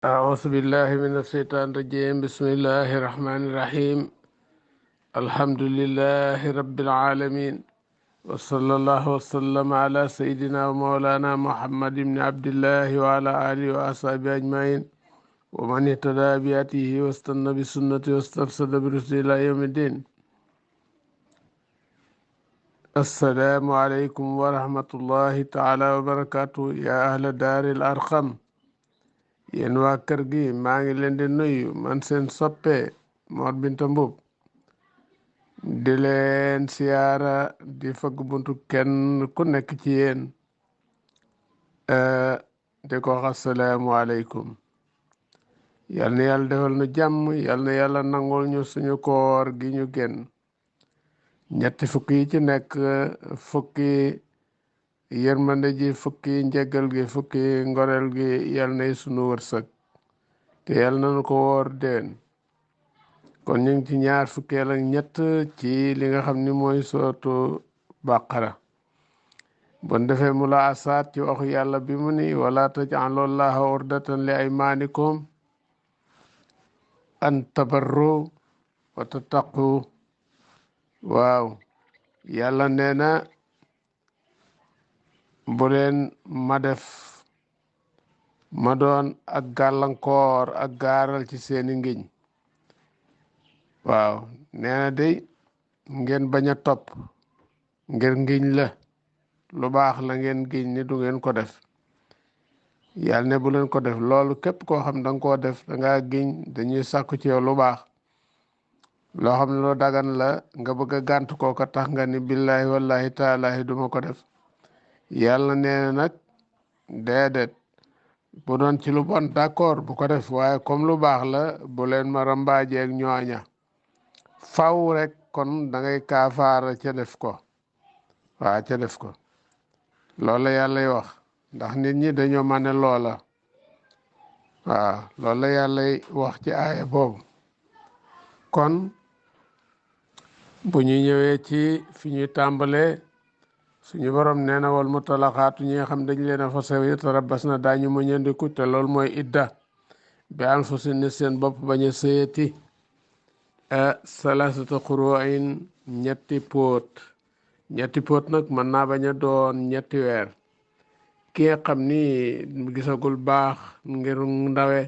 أعوذ بالله من الشيطان الرجيم بسم الله الرحمن الرحيم الحمد لله رب العالمين وصلى الله وسلم على سيدنا ومولانا محمد بن عبد الله وعلى آله وأصحابه أجمعين ومن اهتدى بهديه واستنى بسنته واسترشد برشده إلى يوم الدين. السلام عليكم ورحمة الله تعالى وبركاته يا أهل دار الأرقم. yéen waa kër gi maa ngi leen di nuyu man seen soppe Mor Binta Mbub di leen siyaara di fëgg buntu kenn ku nekk ci yéen di ko wax asalaamu aleykum. yal na yàlla defal nu jàmm, yal na yàlla nangul ñu suñu koor gi ñu génn. ñetti fukki yi ci nekk fukki yërmande ji, fukki njëggal gi, fukki ngoreel gi yal nay sunu wërsëg te yal nañu ko woor déen. kon ñu ngi ci ñaar fukkeel ak ñett ci li nga xam ni mooy sootu bàqara. bon defee mu la asaat ci waxu yàlla bi mu ni wala taj'alu llaha urdatan li aymanikum an tabarru wa tattaqu. waaw yàlla nee na bu leen ma def ma doon ak gàllankoor ak gaaral ci seeni ngiñ. waaw nee na day ngeen bañ a topp ngir ngiñ la lu baax la ngeen giñ ni du ngeen ko def. yàlla ne bu leen ko def. loolu képp koo xam danga koo def danga giñ dañuy sàkku ci yow lu baax loo xam ne loo dagan la nga bëgg a gànt kooka tax nga ni billahi wallahi taalaahi duma ko def. yàlla nee na nag déedéet, bu doon ci lu bon d'accord bu ko def, waaye comme lu baax la bu leen ma rambaajeeg ñooña. faw rek kon da ngay kaafaara ca def ko. waaw ca def ko loolu la yàllay wax ndax nit ñi dañoo mane loola. waaw loolu la yàllay wax ci aaya boobu. kon bu ñu ñëwee ci fi ñuy tàmbalee, suñu borom nee na wal mutalaqaatu ñi nga xam dañ leen a fase yatarabbas na daañu muñandiku te loolu mooy idda bi anfusihinna seen bopp bañ a sëyati salaasata quru'in ñetti póot nag mën naa bañ a doon ñetti weer. ki nga xam ni gisagul baax ngir ndawe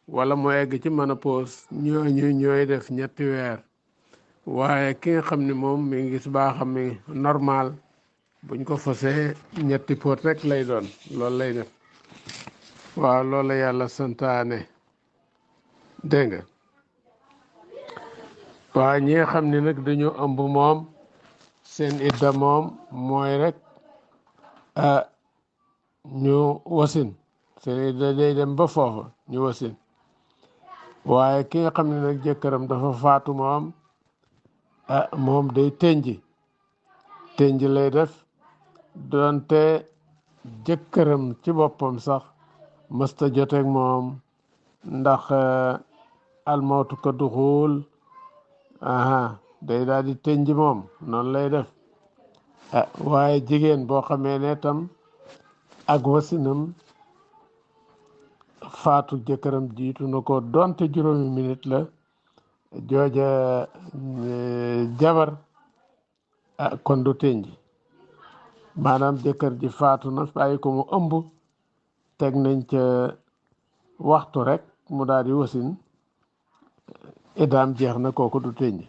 wala mu egg ci ménopause ñooy def ñetti weer. waaye ki nga xam ni moom mi ngi gis baaxam mi normal buñ ko fasee ñetti póot rek lay doon, loolu lay def. waaw loolu la yàlla santaane, dégg nga. waaye ñi nga xam ne nag dañu ëmb moom seen idda moom mooy rek ñu wasin. seen idda day dem ba foofa ñu wasin. waaye ki nga xam ne nag jëkkëram dafa faatu moom day tënji lay def, doonte jëkkëram ci boppam sax mësta joteeg moom ndax almawtu ka duxul day daal di tënji moom noonu lay def. waaye jigéen boo xamee ne tam ak wasinam faatu jëkkëram jiitu na ko doonte juróomi minute la, jooja jabar kon du tënji. maanaam jëkkër ji faatu na bàyyi ko mu ëmb, teg nañ ca waxtu rek mu daal di wasin, idaam jeex na, kooku du tënji.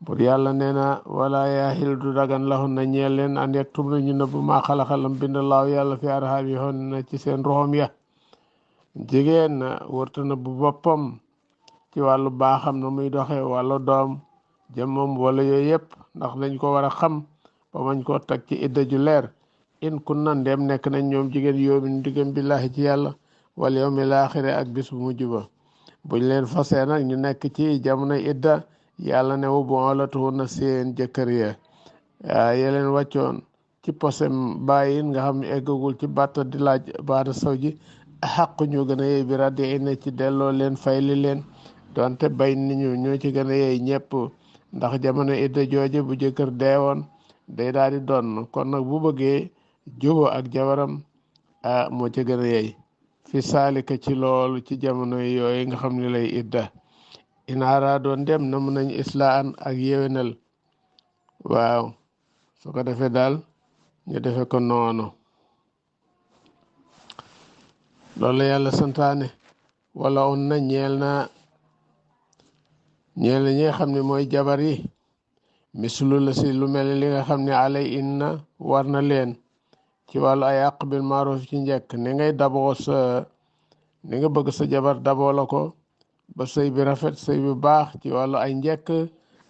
pour yàlla nee na wala yaahil du dagan lahun na ñeel leen an yaktum na ñu nëbb maa xalaxalam bind laaw yàlla fi arhaamihun na ci seen roxom ya. jigéen warta nëbb boppam ci wàllu baaxam na muy doxe wàllu doom jëmmam wala yooyu yëpp, ndax dañ ko war a xam ba mañ koo teg ci idda ju leer. in kun na ndem nekk nañ ñoom jigéen yoomin diggam billahi ci yàlla wal yawmil aaxiri ak bis bu mujj ba. buñ leen fasee nag ñu nekk ci jamono idda, yàlla ne wu bu'ulatuhunna seen jëkkër ya yeleen wàccoon ci posem bàyyin nga xam ne eggagul ci bàtta di laaj baata saw ji xaq ñu gën a yey bi raddi ina ci delloo leen fayli leen, donte bay niñu ñoo ci gën a yey ñëpp. ndax jamono idda jooje bu jëkkër deewoon day daal di doon, kon nag bu bëggee juboo ak jabaram moo ca gën a yey fi saalika ci loolu ci jamono yooyu nga xam ne lay idda inaara doon dem na mun nañ islaan ak yewenal waaw su ko defee daal ñu defe ko noonu loolu la yàlla santaane wala on na ñeel na ñi nga xam ne mooy jabar yi mislu la si lu mel ni li nga xam ne alay inna war na leen ci wàllu ay àq bil maaruf ci njëkk ni ngay daboo sa ni nga bëgg sa jabar daboo la ko ba sëy bi rafet sëy bi baax ci wàllu ay njëkk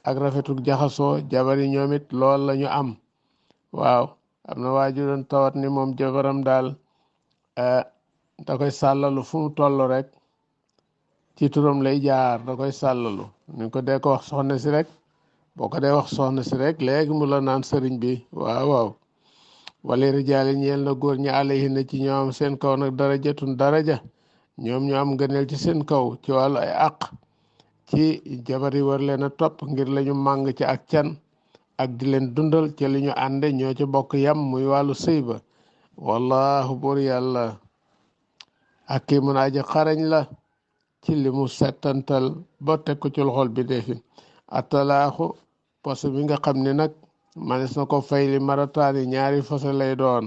ak rafetuk jaxasoo jabar yi ñoom it lool la ñu am waaw am na waaju doon tawat ni moom jabaram daal da koy sàllalu fu mu toll rek ci turam lay jaar da koy sàllalu ni ko dee ko wax soxna si rek boo ko dee wax soxna si rek léegi mu la naan sëriñ bi waaw waaw wala rijaali ñeel na góor ñi alayhin na ci ñoom seen kaw nag darajatun daraja ñoom ñu am ngëneel ci seen kaw ci wàllu ay àq ci jabar yi war leen a topp ngir lañu màng ci ak can ak di leen dundal ci li ñu ànde ñoo ci bokk yam muy wàllu sëy ba wallahu buur yàlla hakimun aji xarañ la ci li mu settantal ba teg ko ci loxol bi defi atalaaxu pos bi nga xam ne nag manes na ko fay li marataani ñaari fase lay doon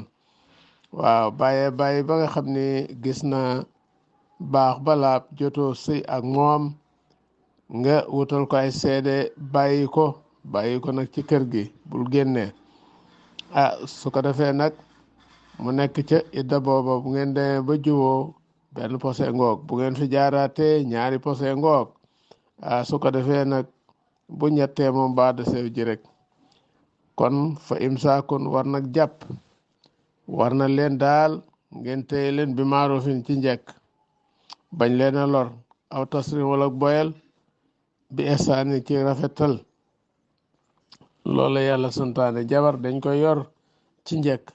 waaw bàyyi ba nga xam ne gis na baax balaab jotoo sëy ak moom nga wutal ko ay seede bàyyi ko nag ci kër gi bul génnee su ko defee nag mu nekk ca idda booba bu ngeen demee ba juboo benn posé ngoog bu ngeen fi jaaraatee ñaari posé ngoog su ko defee nag bu ñettee moom baa de sew ji rek kon fa imsaakun war nag jàpp war na leen daal ngeen téye leen bi maarufin ci njekk bañ leen a lor aw tasrim wala boyal bi ihsaani ci rafetal loolu yàlla santaane jabar dañ koy yor ci njekk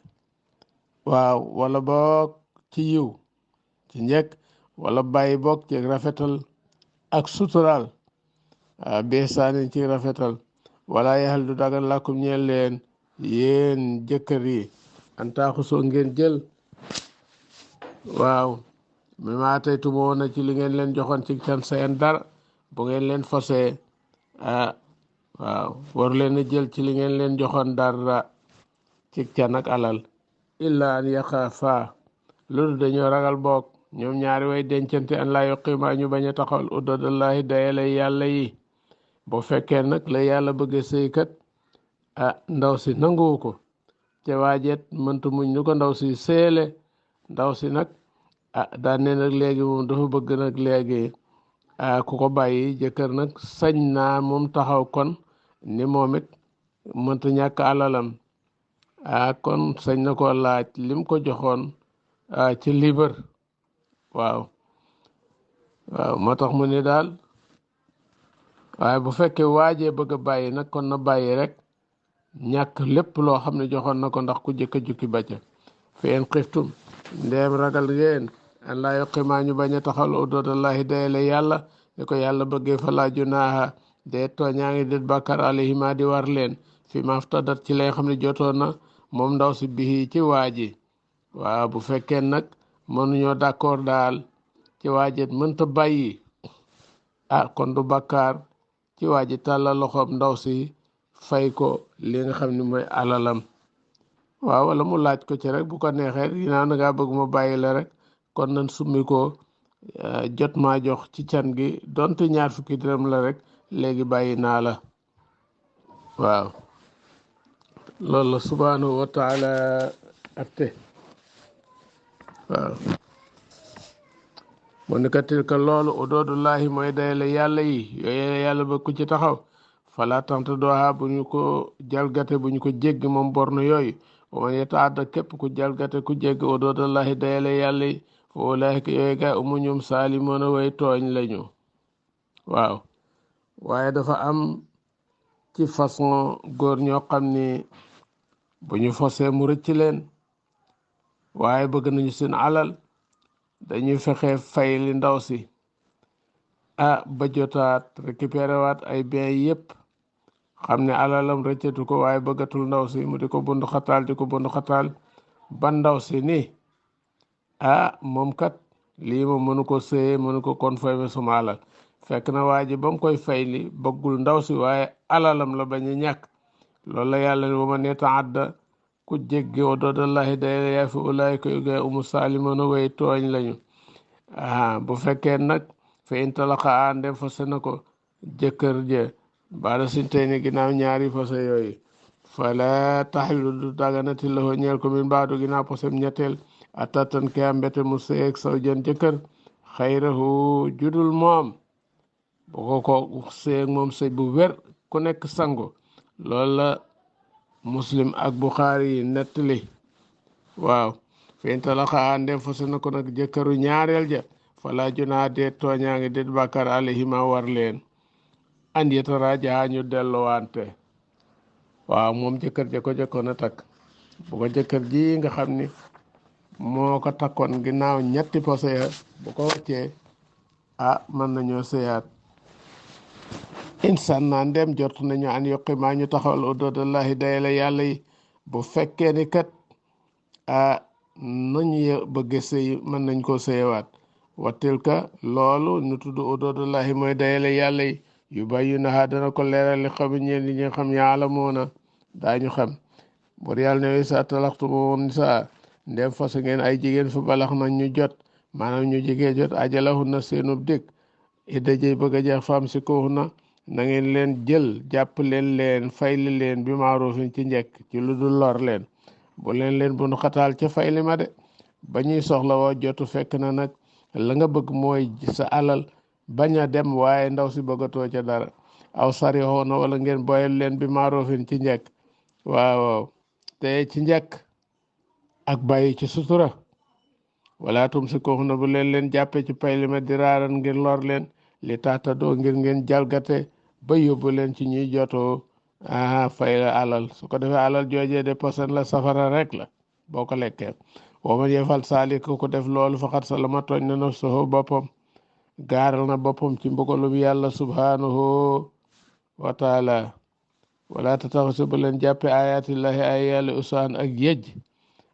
waaw wala boog ci yiw ci njekk wala bàyyi boog ci rafetal ak sutural bi ihsaani ci rafetal wala yaxal du dagan làkkum ñeel leen yéen jëkkër yi antaaxusoo ngeen jël waaw mi maa tey tumoo na ci li ngeen leen joxoon ci can sayen dara bu ngeen leen fosee waaw waru leen a jël ci li ngeen leen joxoon dara ci can ak alal illa an yaxaafa loolu dañoo ragal boog ñoom ñaari way dencante an laa yuqiima ñu bañ a taxawal uddadallahi dayale yàlla yi boo fekkee nag la yàlla bëgge sëykat ndaw si nanguwu ko te waajet mënta muñ nu ko ndaw si seele ndaw si nag daan ne nag léegi moom dafa bëgg nag léegi ku ko bàyyi jëkkër nag sañ naa moom taxaw kon ni moom it mënta ñàkk alalam kon sañ na ko laaj lim ko joxoon ci libre waaw moo tax mu ne daal waaye bu fekkee waajee bëgg a bàyyi nag kon na bàyyi rek ñàkk lépp loo xam ne joxoon na ko ndax ku jëkk a jukki bàcca fi en xiftum ndeem ragal ngeen an laa yuqimaa ñu bañ a taxal uddadallahi dayale yàlla ne ko yàlla bëggee fa laa junaaha dee tooñaa ngi det bàkkar alayhima di war leen fi maftadat ci lay xam ne jotoon na moom ndaw si bihi ci waaji waaw bu fekkee nag mënuñoo d'accord daal ci waajet mënta bàyyi kon du bàkkaar ci waaji tàllal loxoom ndaw si fay ko li nga xam ne mooy alalam waaw wala mu laaj ko ci rek bu ko neexee dinaa na ngaa bëgg ma bàyyi la rek kon nan summi ko jot maa jox ci can gi donte ñaar fukki dërëm la rek léegi bàyyi naa la waaw loolu la subhanahu wa taala atte waaw mu ne ka tilka loolu udoodullahi mooy dayale yàlla yi yooyu yàlla ba ku ci taxaw fala tanta dooha bu ñu ko jalgate bu ñu ko jéggi moom borno yooyu wa man yataadda képp ku jalgate ku jéggi udoodullahi dayale yàlla yi fa ulaahika yooyu gaay umu ñum saalimoona way tooñ lañu waaw waaye dafa am ci façon góor ñoo xam ni bu ñu fosee mu rëcc leen waaye bëgg nañu seen alal dañuy fexe fay li ndaw si ba jotaat récupéré waat ay biens yépp xam ne alalam rëccatu ko waaye bëggatul ndaw si mu di ko bundu xataal ba ndaw si ni moom kat lii moom mënu ko sëyee mënu ko kon fay ma suma alal fekk na waa ji ba mu koy fay li bëggul ndaw si waaye alalam la bañ a ñàkk loolu la yàlla ne wa man yataadda ku jéggi huduudallahi day yaa fi ulaayika yu umu saalimoona way tooñ lañu bu fekkee nag fa in talaqa ndem fase na ko jëkkër je baada sintay ni ginnaaw ñaari fase yooyu fala taxilu du daganati lahu ñeel ko min baadu ginnaaw posem ñetteel atatan ke a mbete mu seeg saw jën jëkkër xayrahu judul moom bu ko seeg moom sëy bu wér ku nekk sango loolu la muslim ak buxaari yi nettali waaw fen talaxa ndem fase na ko nag jëkkëru ñaareel ja fala junaa deet tooñaange deet bàkkar alayhima war leen an yetaraja ñu delluwante waaw moom jëkkër ja ko jëkkoon a takk bu ko jëkkër ji nga xam ni moo ko takkoon ginnaaw ñetti pose ya bu ko wàccee mën nañoo sëyaat insan naa ndem jot nañu an yokki maa ñu taxawal uduudallahi dayale yàlla yi bu fekkee ni kat nañu bëgge sëy mën nañ koo sëyewaat wattilka loolu ñu tudd uduudallahi mooy dayale yàlla yi yu bayyinahaa dana ko leeral li xam ñeen li ñu xam yaalamuuna daañu xam bur yàlla ne sa talaxtumu nisaa ndem fas ngeen ay jigéen fa balax na ñu jot maanaam ñu jigee jot ajalahunna seenub dëkk idda jëy bëgg a jeex faam si kooxuna na ngeen leen jël jàpp leen fayli leen bi maarufin ci njekk ci lu dul lor leen bu leen bu nu xataal ca fayli ma de ba ñuy soxla woo jotu fekk na nag la nga bëgg mooy sa alal bañ a dem waaye ndaw si bëggatoo ca dara aw sari xoona wala ngeen boyal leen bi maarufin ci njekk waaw te ci njekk ak bàyyi ci sutura wala tum si kooxuna bu leen jàppe ci payli ma diraaran ngir lor leen li taata doo ngir ngeen jalgate ba yóbbu leen ci ñuy jotoo fay la alal su ko defee alal joojee de posen la safara rek la boo ko lekkee wa man yefal saalik ko def loolu faqat salama tooñ na nafsuhu boppam gaaral na boppam ci mbugalum yàlla subhanahu wa taala wala tataxasu bu leen jàppe ayatillahi ay yàlla usaan ak yëj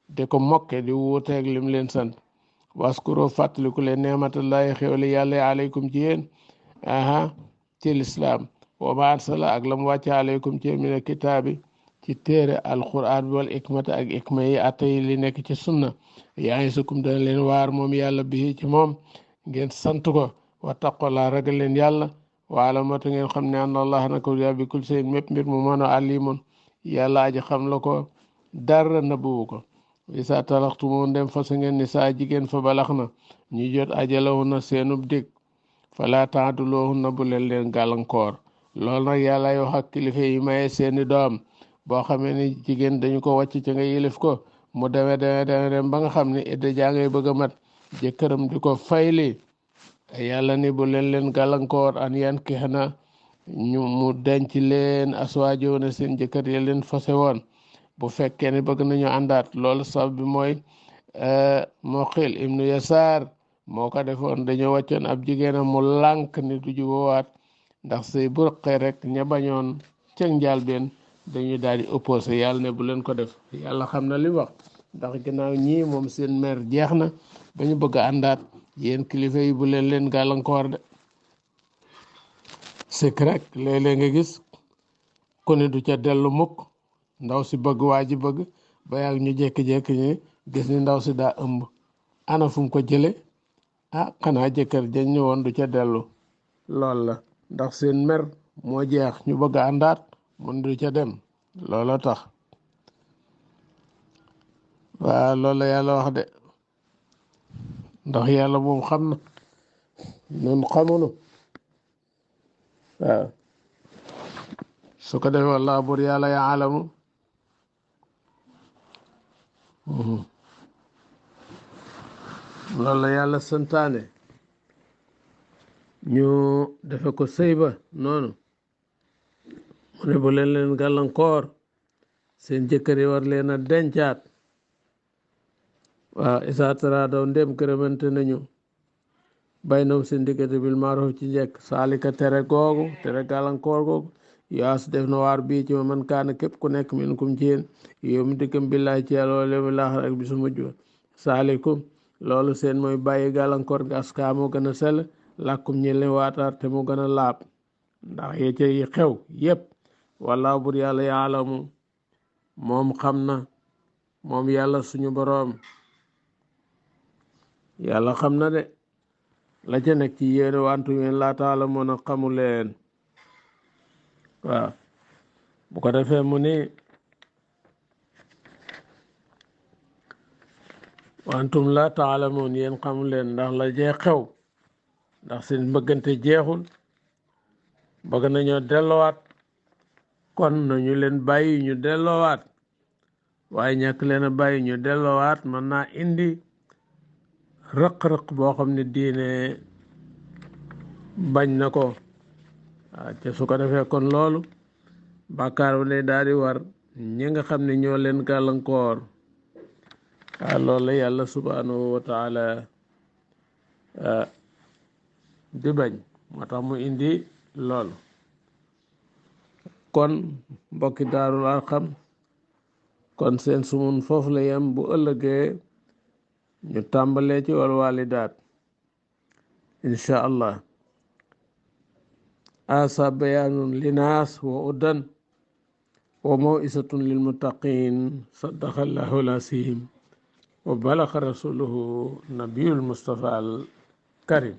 de ko mokke di wuuteeg lim leen sant waskuro fàttaliku leen neematullahi xéwali yàlla aleykum ci yéen ci lislaam wa ma arsala ak lam wàcce aleykum ci mina kitaabi ci téere alquran bi wal ikmata ak ikma yi atta yi li nekk ci sunna yaa ngi sukum dana leen waar moom yàlla bi ci moom ngeen sant ko wa taqola ragal leen yàlla waala mata ngeen xam ne anna allah nako ya bi kul seen mépp mbir mu mën a alimun yàlla aji xam la ko dara nëbbuwu ko isa talaxtumu ndem fas ngeen ni saa jigéen fa balax na ñu jot ajalahunna seenub dig fala taaduluhunna bu leen gàllankoor loolu nag yàlla wax ak kilifa yi maye seeni doom boo xamee ni jigéen dañu ko wàcc ci nga yilif ko mu deme dem ba nga xam ne idda jaa ngay bëgg a mat jëkkëram di ko fayli yàlla ni bu leen gàllankoor an yan kix na ñu mu denc leen aswaajoo na seen jëkkër ya leen fase woon bu fekkee ne bëgg nañu àndaat loolu sab bi mooy Muqil ibnu Yasaar moo ko defoon dañoo wàccoon ab jigéenam mu lànk ni du jubóowaat ndax say bu rëqee rek ña bañoon cëg njaal benn dañuy daal di opposé yàlla ne bu leen ko def yàlla xam na li wax ndax ginnaaw ñii moom seen mer jeex na ba ñu bëgg a àndaat yéen kilifa yi bu leen gàllankoor de sëkk rek léeg-léeg nga gis ku ne du ca dellu mukk ndaw si bëgg waa ji bëgg ba yàgg ñu jékki-jékki ñi gis ni ndaw si daa ëmb ana fu mu ko jële xanaa jëkkër jañ ñëwoon du ca dellu lool la ndax seen mer moo jeex ñu bëgg a àndaat mun du ca dem loola tax waaw loolu la yàlla wax de ndax yàlla moom xam na ñun xamunu waaw su ko defee wallaahu bur yàlla yaalamu loolu la yàlla santaane ñu defe ko sëy ba noonu mu ne bu leen gàllankoor seen jëkkër yi war leen a dencaat waaw isaa taraadaw ndem gërëmante nañu bay naw seen diggante bil maaruf ci njëkk saalika tere gàllankoor googu yaas def na waar bii ci ma man kaana képp ku nekk min kum ci yéen yow mi dikkam billaay ci yàlla wala yawmil aaxir ak bisu mujj saalikum loolu seen mooy bàyyi gàllankoor gi aska moo gën a sell làkkum ñi leen waataar te mu gën a laab ndax yecce yi xew yépp walla bur yàlla yaalamu moom xam na moom yàlla suñu boroom yàlla xam na de la ca nekk ci yéene wantu yéen laa taala moon a xamu leen waaw bu ko defee mu ni wantum laa taalamoon yéen xamu leen ndax la jee xew ndax seen bëggante jeexul bëgg nañoo delloowaat kon nañu leen bàyyi ñu delloowaat waaye ñàkk leen a bàyyi ñu delloowaat mën naa indi rëq-rëq boo xam ne diine bañ na ko waaw te su ko defee kon loolu bàkkaar bu ne daal di war ñi nga xam ne ñoo leen gàllankoor waaw loolu la yàlla subhanahu wa taala di bañ moo tax mu indi loolu kon mbokki Daarul Arqam kon seen sumun foofu la yem bu ëllëgee ñu tàmbalee ci wal walidaat insha allah asa bayaanun linaas wa uddan wa mawisatun lilmuttaqin sadaqa allahu al-asim wa balaxa rasuluhu nabiyul mustafa al karim